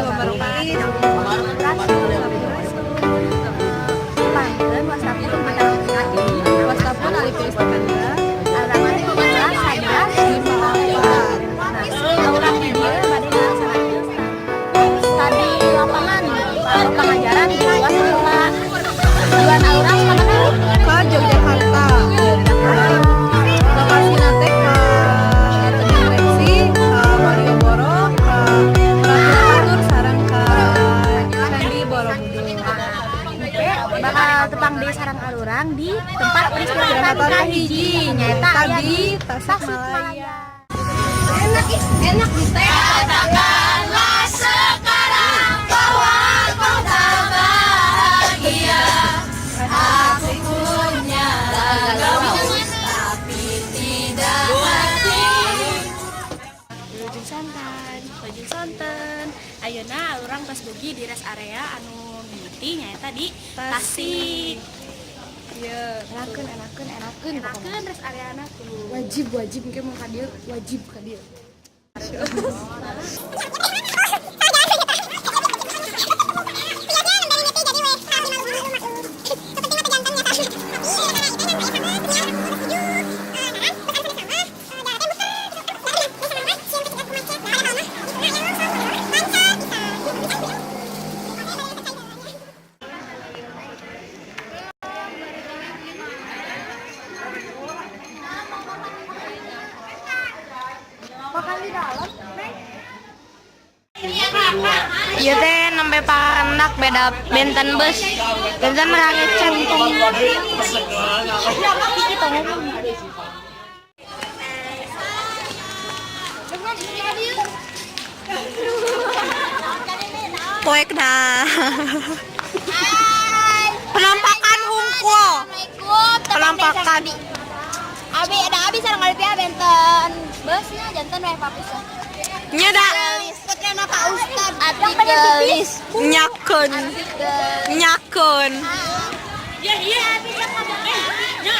Wabarakatuh. Tepangkeun wasta pun Wasta pun Alif Istikandra. Alamat kelas 11 5 4. Nah, urang di dieu bade ngalaksanakeun studi lapangan pengajaran di luar sekolah. Tujuan urang ka mana? Ke Yogyakarta. Lokasi teh ka Tebing Breksi, ka Malioboro, ka Batur, sareng ka Candi Borobudur. Oke, bakal tepang deui sareng arurang di tempat peristirahatan kahiji, nyaeta aya di Tadi Tasikmalaya. Enak ih, enak di teh. Katakanlah sekarang bahwa kau tak bahagia. Aku punya gaus, tapi tidak hati. Wilujeng sonten, wilujeng sonten. Ayeuna urang tos dugi di rest area anu mimiti, nyaeta di Tasik. Iya. Enakeun, enakeun, enakeun. Enakeun rest areana tuh. Wajib, wajib mungkin mau ka dieu, wajib ka dieu. Makan di dalam, Neng. Ieu teh nembe parendak, beda benten bus. Benten rangecan. Kita ngomong. Poek nah. Penampakan hungkul. Penampakan. Abi ada abi sareng Alipia benten busnya janten we papisah. Nya da. Putrana Pak Ustad. Abdi gelis. Nyakeun. Nyakeun. Ya iya, abi dia ngomong eh. Nya.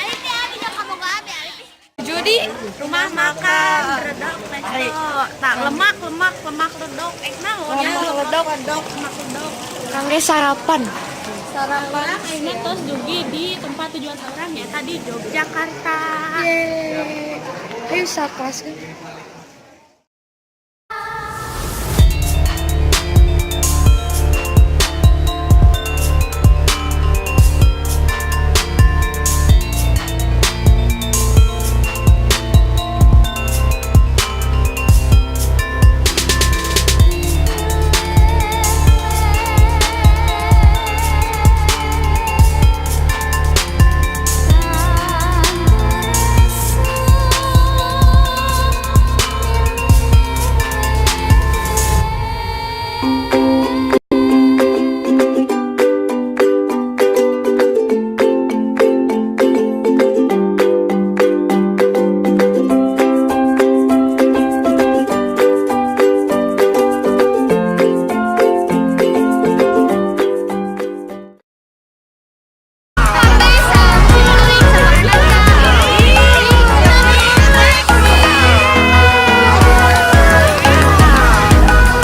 Alipia abi dia kaboga abi Alipia. Judi rumah makan redok resto. Tak lemak lemak lemak redok eh naon ya? Lemak ledok, ledok. Lemak redok. Kangge sarapan. Sarapan. Urang ayeuna tos dugi di tempat tujuan urang, nyaeta di Yogyakarta. Yeay. Ayo sakelas kan.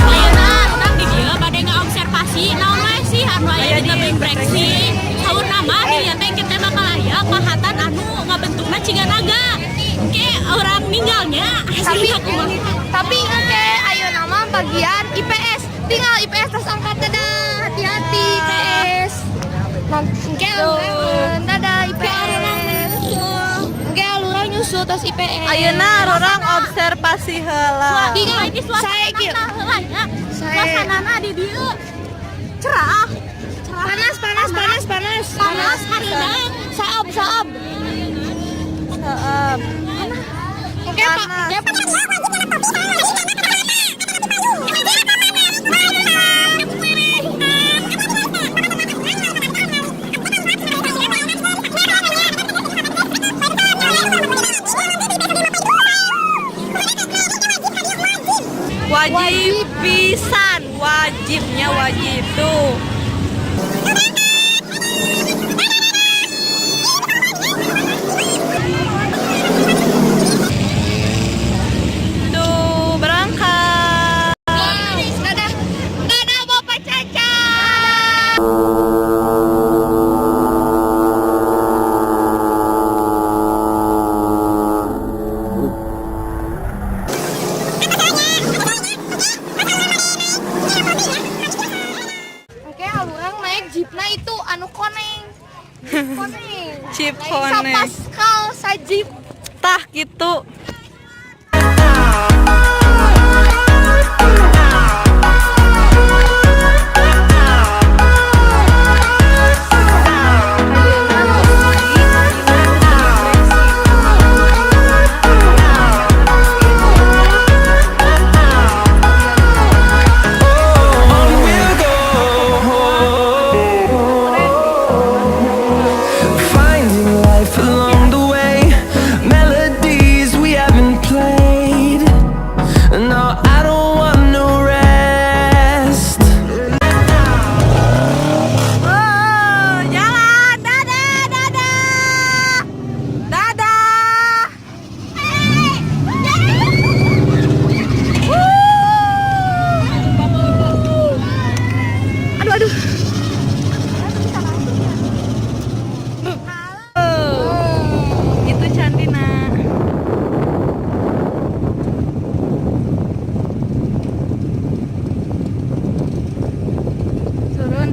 Ayeuna urang di dieu bade ngaobservasi naon wae sih anu aya di Tebing Breksi. Saurna mah di dieu teh kita bakal aya pahatan anu ngabentukna ciga naga. Ke urang ninggalnya Tapi hasilna kumaha. Tapi oke, ayo nama bagian IPS. Tinggal IPS terus angkat, dadah, hati-hati IPS. Nanti dadah IPS. Oke, alurang nyusul terus IPS. Ayeuna urang observasi heula. Tinggal Ini suasana saya kieu. Heula nya. Saya Suasanana di dieu cerah. Cerah. Panas, panas, panas, panas. Panas hareudang. Saab, saab. Heeh. Oke, Pak. Panas. Ya, Wajib pisan, wajibnya wajib tuh. Tuh berangkat. Jeep Connect. Pascal sajip. Tah gitu. On we'll go. Finding life along the way, melodies we haven't played. No, I don't want no rest. Oh, jalan. Dadah, dadah. Dadah. Aduh, aduh. Oh, itu Candina. Turun.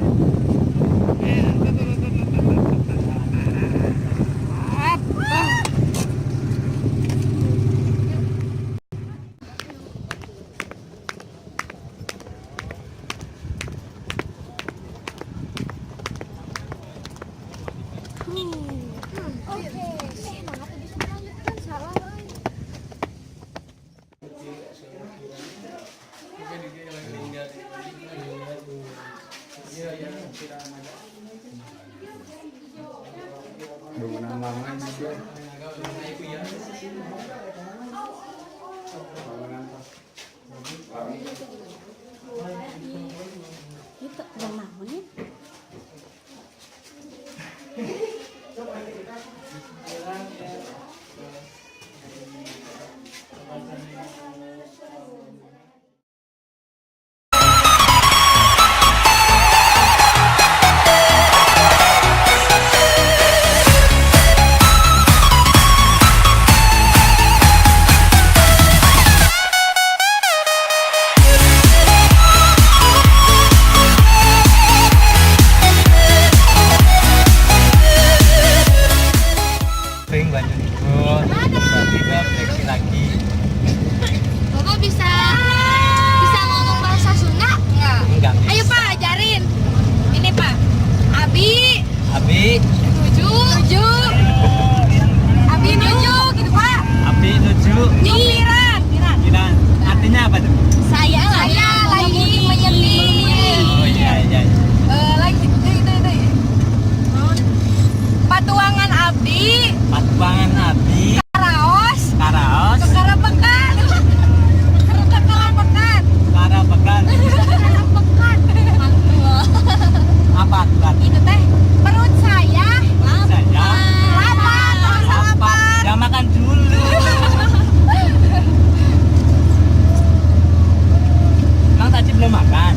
Bangunan lama ini sih. Bangunan apa? Itu bang naon ya? Sering lanjut ikut, tiba-tiba breksi lagi. Bapak bisa bisa ngomong bahasa Sunda nggak? Enggak. Ayo Pak, ajarin. Ini Pak. Abi Abi, tujuh tujuh. Abi tujuh gitu Pak. Abi tujuh. Nyupiran. Kiran. Artinya apa tuh? Saya lagi menyetir. Oh iya iya. Eh, lagi itu itu. Patuangan Abdi, Patuangan Abi, Karaos, Karaos, Karapekan. Karapekan. Karapekan. Karapekan. Apa tuh artinya? Itu teh perut saya Saya lapar, perut saya apa? lapar. Ya makan dulu. Emang tadi belum makan?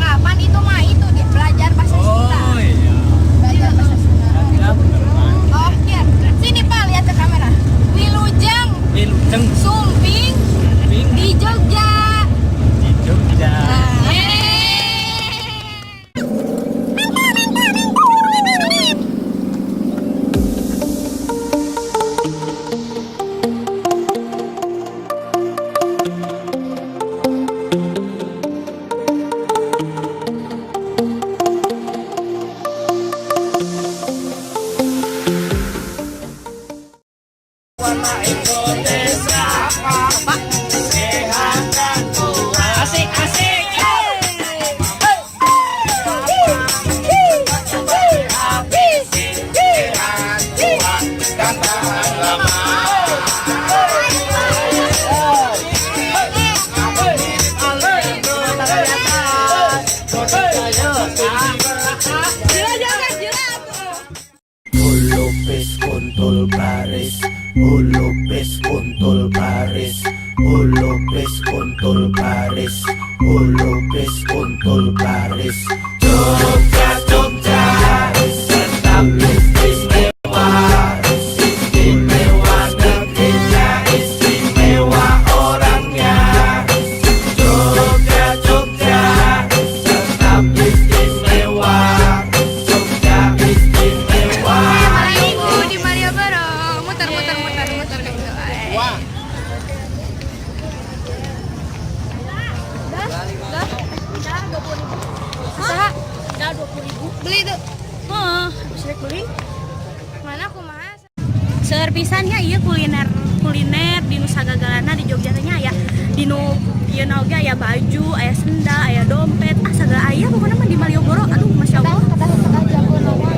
Ngapan itu mah itu dia belajar bahasa Sunda. Oh iya. Belajar bahasa Sunda. Saya kira belum makan. Oh, iya. Sini Pak, lihat ke kamera. Wilujeng Wilujeng Sumping Ping di Jogja. di Jogja. Lupis kuntul baris, oh lupis kuntul baris, oh. 50.000. Beli tuh. Heeh, bisa beli. Mana kumaha? Seueur pisan nya ieu kuliner kuliner di Nusa Gagalana di Jogja teh nya aya di nu ieu na oge aya baju, aya sendal, aya dompet, ah sagala aya pokoknya mah di Malioboro. Aduh, Masya Allah. Kedah jago nawar.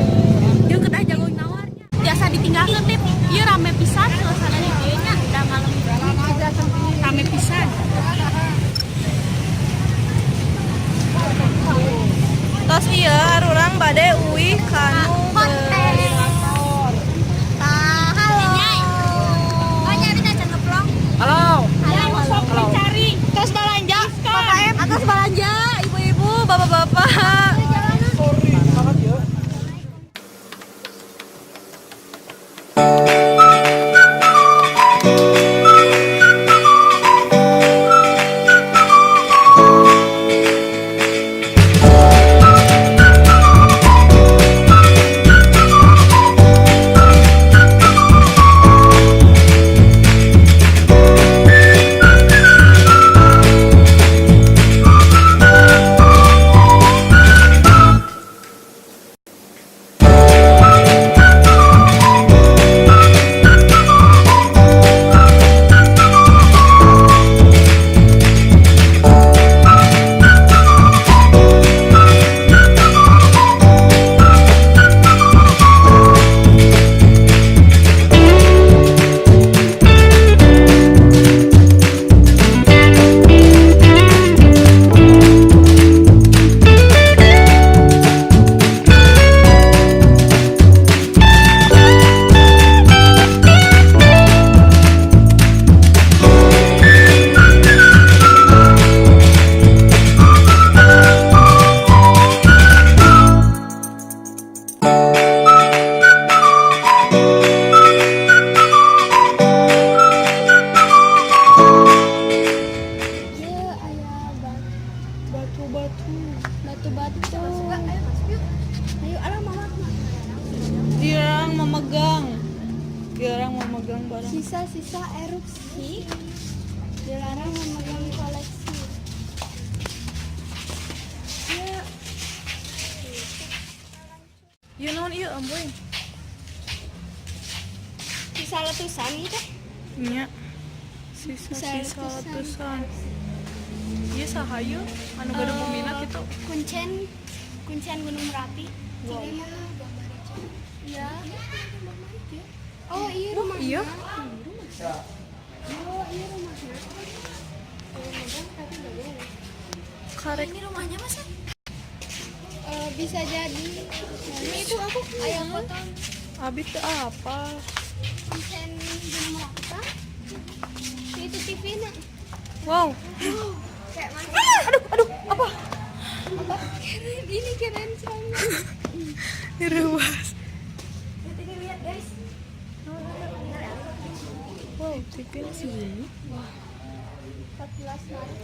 Jeung kedah jago nawarnya. Biasa ditinggalkeun teh ieu rame pisan suasana di dieu nya da malam rame pisan. Tos ieu arurang bade uih kanu Kontes. Tah, halo. Oh, nyari acan ngeplong. Halo. Halo. Sok mencari Tos balanja, KKM. Atas balanja, ibu-ibu, bapak-bapak. Sorry, banget ya. Iya, aya batu-batu. Batu-batu. Ayo, alah mama. Dilarang memegang. Dilarang memegang barang. Sisa-sisa erupsi dilarang memegang koleksi. Ya, Ieu naon ieu amboy? sisa letusan gitu. Nya. Sisa-sisa letusan. Ieu saha ieu? Anu gaduh bumina kitu. Kuncen, kuncen Gunung Merapi. Wow. Iya. Oh iya rumahnya. Iya. Oh iya rumahnya. Boleh megang tapi nggak boleh. Karek Ini rumahnya masa? Eh, bisa jadi. Nah, itu aku ayam potong abi teu apa? kuncen Gunung Merapi kan? Itu TV nak. Wow. Kayak mana? Aduh, aduh, apa? Apa? Keren, ini keren sekali. Diruas. Lihat ini lihat guys. Wow, TV sini. 14 Maret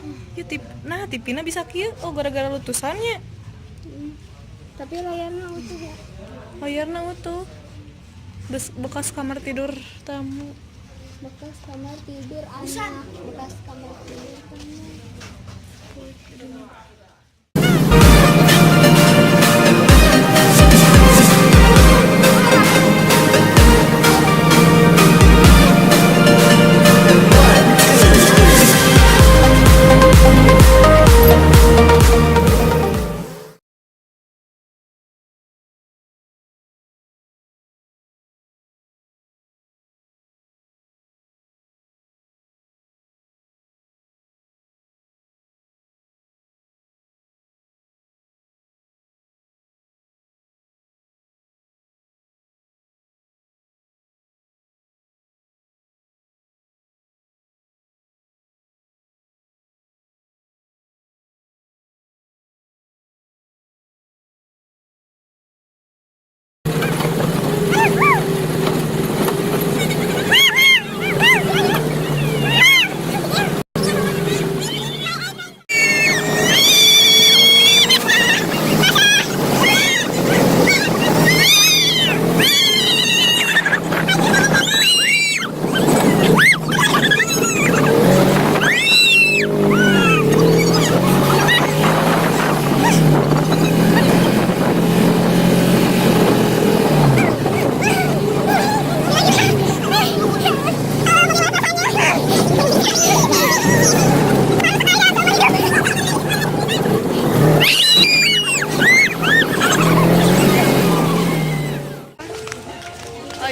2011. Ya, tip, nah TV-na bisa kieu. Oh, gara-gara letusannya. Tapi layarnya utuh ya. Layarna utuh. Bekas kamar tidur tamu. Bekas kamar tidur anak, bekas kamar tidur tamu.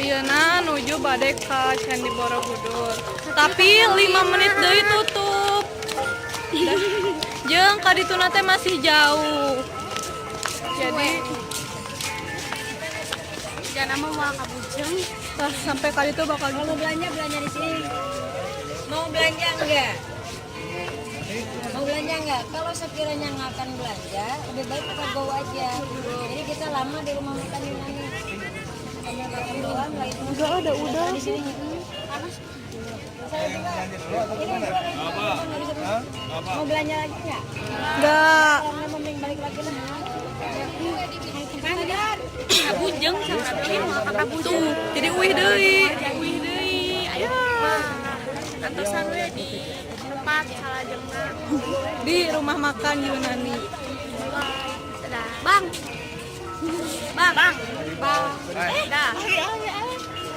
Ayeuna nuju bade ka Candi Borobudur. Tapi 5 menit deui tutup. Jeung ka dituna teh masih jauh. Jadi Jangan mau mau ka Bujeng. Pas sampai ka ditu bakal Mau belanja, belanja di sini. Mau belanja enggak? Mau belanja enggak? Kalau sekiranya nggak akan belanja, lebih baik kita go aja. Jadi kita lama di rumah makan Yunani. Hanya makan doang, nggak itu. Enggak ada, udah. Di sini. Panas. Saya juga. Ini juga nggak bisa masuk. Mau belanja lagi nggak? Enggak. Kalau nggak mau balik lagi lah. Ka Bujeng sama deui mau ka Bujeng. Tuh, jadi uih deui. Uih deui. Ayo mah. Antosan we di tempat salajengna. Di rumah makan Yunani. Dadah. Bang. Bang. Bang. Bang. Eh, dah.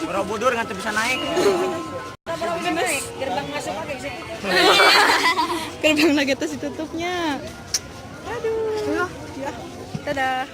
Borobudur nggak bisa naik. Gerbang masuk aja bisa tutup. Gerbang lagi tuh ditutupnya. Aduh. Ya. Dadah.